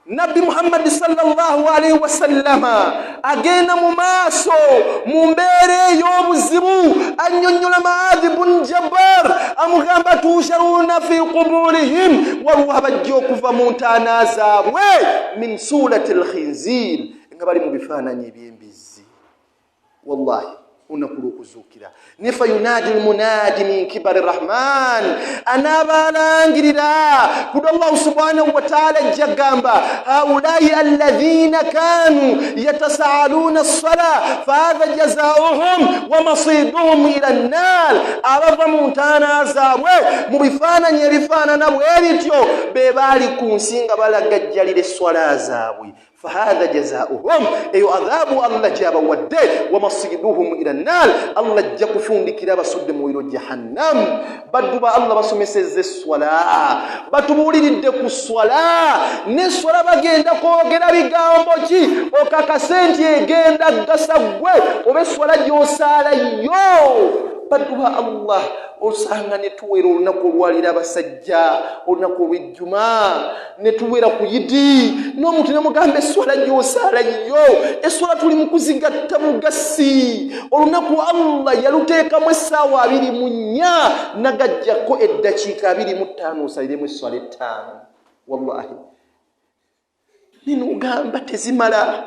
Nabbi Muhammadi sallallahu alaihi wasallama agenda mu maaso mu mbeera ey'obuzibu, annyonnyola Maadhi bun Jabbar, amugamba tusharuna fi quburihim, waliwo abajja okuva mu ntaana zaabwe min surati lkhinzir, nga bali mu bifaananyi eby'embizzi. Wallahi, olunaku lw'okuzuukira ne fayunadi lmunadi min kibari rahman, anaaba alangirira kuda Allahu subhanahu wataala ajja gamba haulai alladhina kanu yatasaaluna ssala fahadha jazauhum wa masiduhum ila nnar, abava mu ntaana zaabwe mu bifaananyi ebifaanana bwe bityo be baali ku nsi nga balagajjalira esswala zaabwe. Fahadha jazauhum, eyo adhabu Allah gyabawadde, wamasiduhum ila nnar, Allah ajja kufundikira abasudde mu wiro jahannam. Baddu ba Allah, basomesezza esswala, batubuuliridde ku swala, neswala bagenda kwogera bigambo ki okakase nti egenda gasa ggwe oba esswala gy'osaala yo? Baddu ba Allah, osanga ne tuwera olunaku olwalira abasajja, olunaku olw'ejjuma, ne tuwera ku yidi, n'omuntu ne mugamba esswala gy'osaala yo. Esswala tuli mu kuzigatta bugasi. Olunaku Allah yaluteekamu essaawa 24, nagajjako eddakiika 25 osaliremu esswala 5. Wallahi, ninogamba tezimala,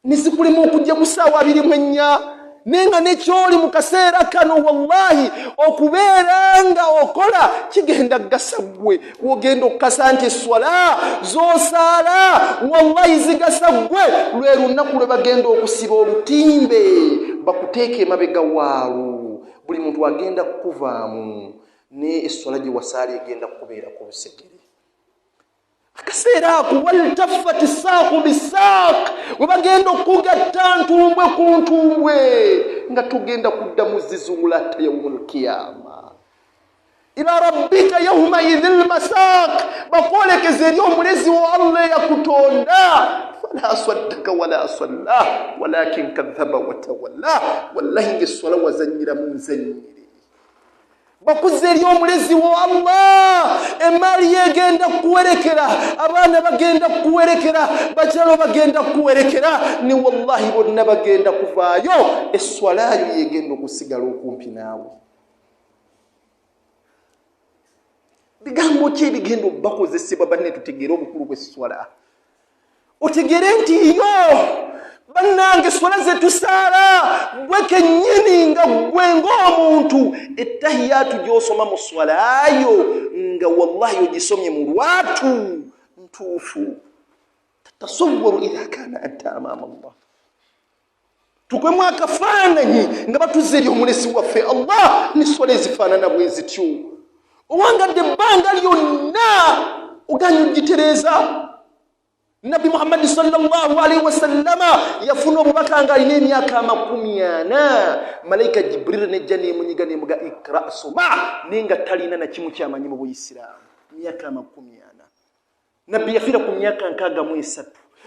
nizikulema okujja ku ssaawa 24, naye nga nekyoli mu kaseera kano, wallahi, okubeera nga okola kigenda gasa ggwe. Wogenda okukasa nti eswala zosaala wallahi zigasa ggwe, lwe lunaku lwe bagenda okusiba olutimbe bakuteeka emabega waalwo. Buli muntu agenda kukuvaamu, ne eswala gye wasaala egenda kukubeera ku lusegere. Akaseera ako, waltaffati saaku bisaaq, we bagenda okugatta ntumbwe ku ntumbwe, nga tugenda kudda mu zizuulata yaumu lkiyama. Ila rabbika yaumaidhi lmasaaq, bakwolekeza eri omulezi wo Allah eyakutonda. Fala saddaka wala salla walakin kadhaba watawalla. Wallahi, ngaesswala wazanyira mu nzanyire. Bakuza eri omulezi wo Allah. Emaali yegenda kukuwerekera, abaana bagenda kukuwerekera, bakyalo bagenda kukuwerekera, ne wallahi bonna bagenda kuvaayo, esswalayo yegenda okusigala okumpi naawe. Bigambo ki ebigenda okubakozesebwa? Banne, tutegeere obukulu bw'esswala. Otegeere nti yo bannange swala zetusaala, gwe kennyini nga gwe ng'omuntu, ettahiyatu gy'osoma mu swalayo nga wallahi ogisomye mu lwatu ntuufu. Tatasawwaru idha kana anta amama Allah. Tukwemu akafaananyi nga batuze eri omulesi waffe Allah neswala ezifaanana bwe zityo. Owangadde ebbanga lyonna oganya ogitereeza. Nabbi Muhammadi sallallahu alaihi wasallama yafuna obubaka nga alina emyaka 40. Malayika Jibril nejja nemunyiga nemuga ikra, soma, naye nga talina nakimu kyamanyi mu buyisiraamu. Myaka 40. Nabbi yafiira ku myaka 63.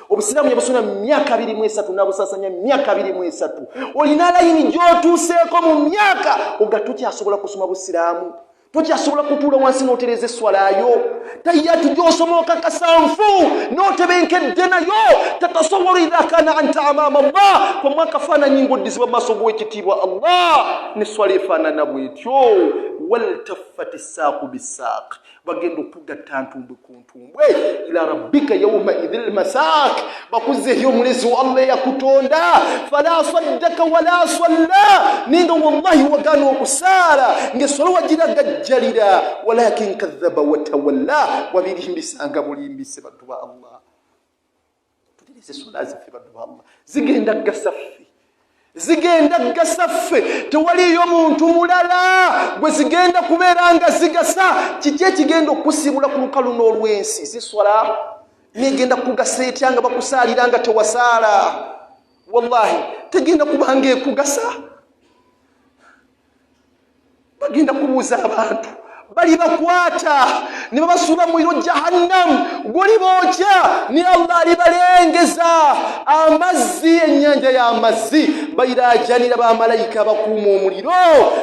Obusiraamu yabusuna mu myaka 23, n'abusasanya mu myaka 23. Olina layini gy'otuuseeko mu myaka oga tokyasobola kusoma busiraamu, tokyasobola kutuula wansi n'otereeza esswalayo, tahiyatu gy'osoma okakasanfu n'otebenkedde nayo. Tatasawaru idha kana anta amama Allah, kwemu akafaananyi ng'oddizibwa mu maaso g'owekitiibwa Allah n'esswala efaanana bwetyo. Waltaffati saaku bisaaq, bagenda okugatta ntumbwe ku ntumbwe. Ila rabbika yaumaidhi lmasaak, bakuze eri omulezi wa Allah eyakutonda. Fala saddaka wala salla, ninga wallahi wagaana okusaala ngaeswala wagiragajjalira. Walakin kadhaba watawalla, wabirimbisanga bulimbise. Baddu ba Allah, tutereze eswala zaffe. Baddu ba Allah, zigenda gasaffe, zigenda gasa ffe, tewaliyo muntu mulala gwe zigenda kubeera nga zigasa. Kiki ekigenda okusiibula ku lukalu n'olw'ensi? Ziswala negenda kugasa etya nga bakusaalira nga tewasaala? Wallahi, tegenda kubanga ekugasa. Bagenda kubuuza abantu, Balibakwata ne babasuula mu muliro Jahannamu, gulibookya, ne Allah alibalengeza amazzi, ennyanja y'amazzi. Balirajanira bamalayika abakuuma omuliro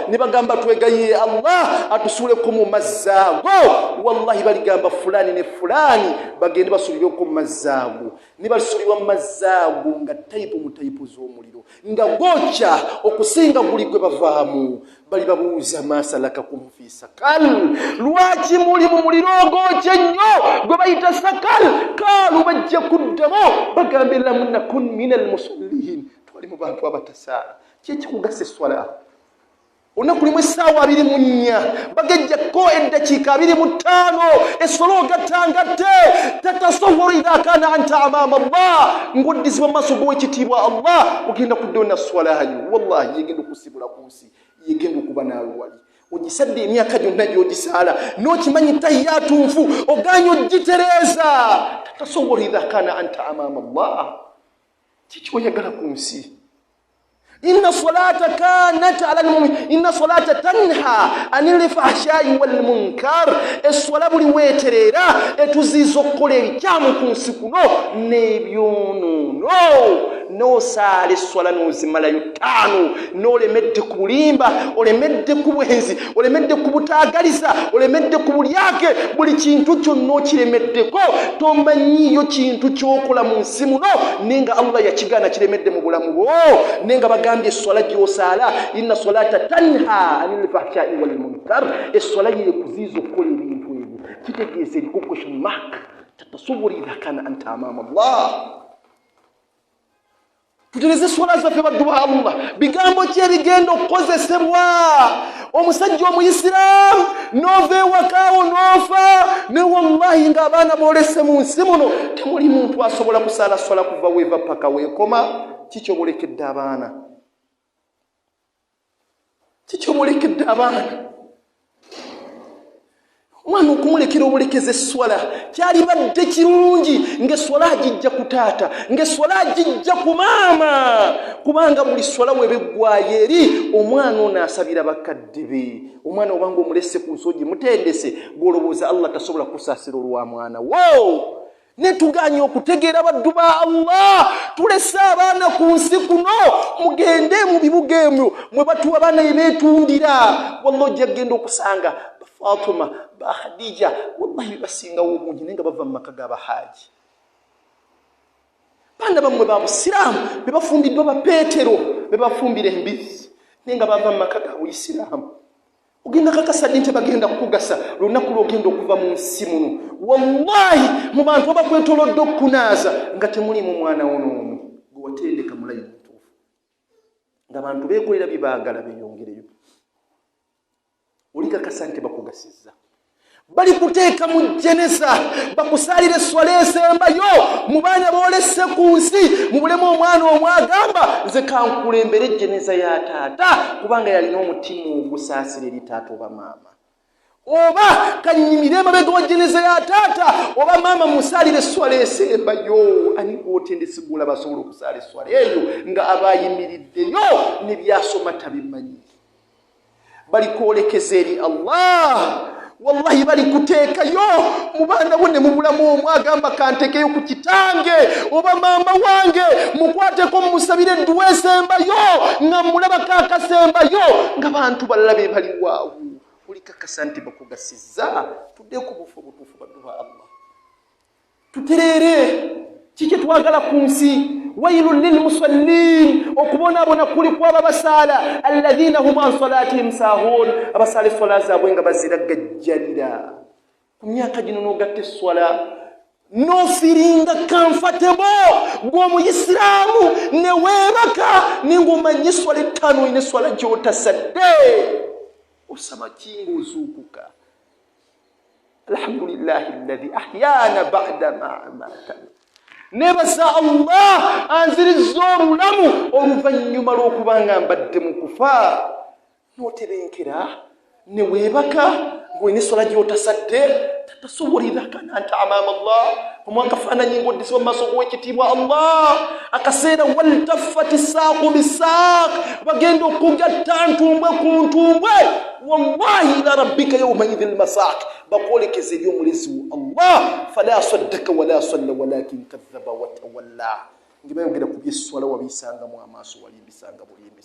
ne bagamba, twegayire Allah atusuuleko mu mazzi ago. Wallahi baligamba fulani ne fulani bagende basuulirweko mu mazzi ago, ne basulibwa mu mazzi ago nga tayipu mu tayipu z'omuliro, nga gwokya okusinga guli gwe bavaamu. Bali babuuza, masalakakum fi sakal, lwaki muli mu muliro ogwokya ennyo gwe bayita sakal? Kaalu, bajja kuddamu bagambe, lam nakun min almusallihin, twali mu bantu abatasaala. Kyekikugasa esswala? Olunaku limu essaawa 24, bagejjako eddakiika 25, essola ogattangatte. Tatasawwaru idha kana anta amama Allah, ng'oddizibwa mu maaso g'owekitiibwa Allah, ogenda kuddayo na swalayo. Wallahi yegenda okusibula ku nsi, yegenda okuba naawe wali ogisadde emyaka gyonna gy'ogisaala, n'okimanyi tahiyaatu nfu, oganye ogitereeza. Tatasawwaru idha kana anta amama Allah. Kiki oyagala ku nsi? Inna salata kanat ala lmumin, inna salata tanha anil fahshai wal munkar. Eswala buli weetereera etuziiza okukola ebikyamu ku nsi kuno n'ebyonoono. N'osaala eswala n'ozimalayo ttaano, n'olemedde ku bulimba, olemedde ku bwenzi, olemedde ku butaagaliza, olemedde ku bulyake, buli kintu kyonna okiremeddeko. Tomanyiiyo kintu kyokola mu nsi muno naye nga Allah yakigaana, kiremedde mu bulamu bwo, naye nga bagambye eswala gy'osaala, inna salata tanha anil fahshai wal munkar, eswala yekuziiza okukola ebintu ebyo. Kitegeeza eriko question mark. Tatasawwara idha kana anta amama Allah. Tutereze swala zaffe, baddu ba Allah. Bigambo ki ebigenda okukozesebwa omusajja omuyisiraamu n'ova ewakaawo n'ofa, ne wallahi ng'abaana boolese mu nsi muno temuli muntu asobola kusaala swala kuva weeva paka weekoma? Kikyobolekedde abaana? Kikyobolekedde abaana? Omwana okumulekera obulekeza esswala kyalibadde kirungi ng'esswala agijja ku taata, ng'esswala agijja ku maama, kubanga buli swala webeggwayo eri omwana ono asabira bakadde be. Omwana obanga omulese ku nsi ogimutendese, gwolowooza Allah tasobola kusaasira olwa mwana wo? Netuganye okutegeera, baddu ba Allah, tulese abaana ku nsi kuno. Mugende mu bibuga ebyo mwe batuwa abaana beetundira, walla ojja kugenda okusanga Bafatuma, ba Khadija, wallahi bebasingawo obungi, naye nga bava mu maka g'abahaaji. Baana bammwe ba busiraamu bebafumbiddwa bapeetero, bebafumbira embizi, naye nga bava mu maka ga buyisiraamu. Ogenda kakasa ddi nti bagenda kukugasa lunaku lwogenda okuva mu nsi muno? Wallahi mu bantu abakwetolodde okukunaaza nga temulimu mwana wo n'omu gwe watendeka mulayi mutuufu, nga bantu beekolera bye baagala beeyongereyo. Oli kakasa nti bakugasizza? Balikuteeka mu jeneza, bakusaalira esswala esembayo. Mu baana boolese ku nsi mubulemu omwana omu agamba, nze kankulembere jeneza ya taata, kubanga yalina omutima ogusaasira eri taata oba maama, oba kanyimire emabega wa jeneza ya taata oba maama musaalira esswala esembayo. Ani gwotendesi gwolaba asobola okusaala esswala eyo nga abayimiriddeyo ne byasoma tabimanyi? Balikwolekeza eri Allah. Wallahi balikuteekayo mu baana bo ne mubulamu omu agamba, kantekeyo ku kitange oba maama wange, mukwateko mumusabire edduwa esembayo nga mulabako akasembayo, nga bantu balala be baliwaawo. Olikakasa nti bakugasizza? Tudde ku bufu obutuufu, baddu ba Allah, tutereere. Kiki twagala ku nsi? Wailun lilmusallin, okubonaabona kuli kwaba basaala, alladhina hum an salatihim sahun, abasaala eswala zaabwe nga baziragajjalira. Ku myaka gino n'ogatta esswala n'ofiringa comfortable gw'omuyisiraamu, ne weebaka neng'omanyi eswala ettaano olina eswala gy'otasadde. Osaba ki ng'ozuukuka? Alhamdulillahi alladhi ahyana bada ma amatana, nebaza Allah anzirizza obulamu oluvannyuma lw'okuba nga mbadde mu kufa. N'otebenkera ne weebaka ng'olina eswala gy'otasadde. Tatasawwara idha kana anta amama Allah, omwakafaananyi ng'oddisibwa mu maaso g'owekitiibwa Allah. Akaseera waltaffati saaqu bisaaq, bagenda okugatta ntumbwe ku ntumbwe. Wallahi, ila rabbika yaumaidhi lmasaq, bakwolekeza eri Omulezi wo Allah. Fala saddaka wala salla walakin kadhaba watawalla. Nga bayogera ku byesswala, wabiisangamu amaaso, walimbisanga bulimbisa.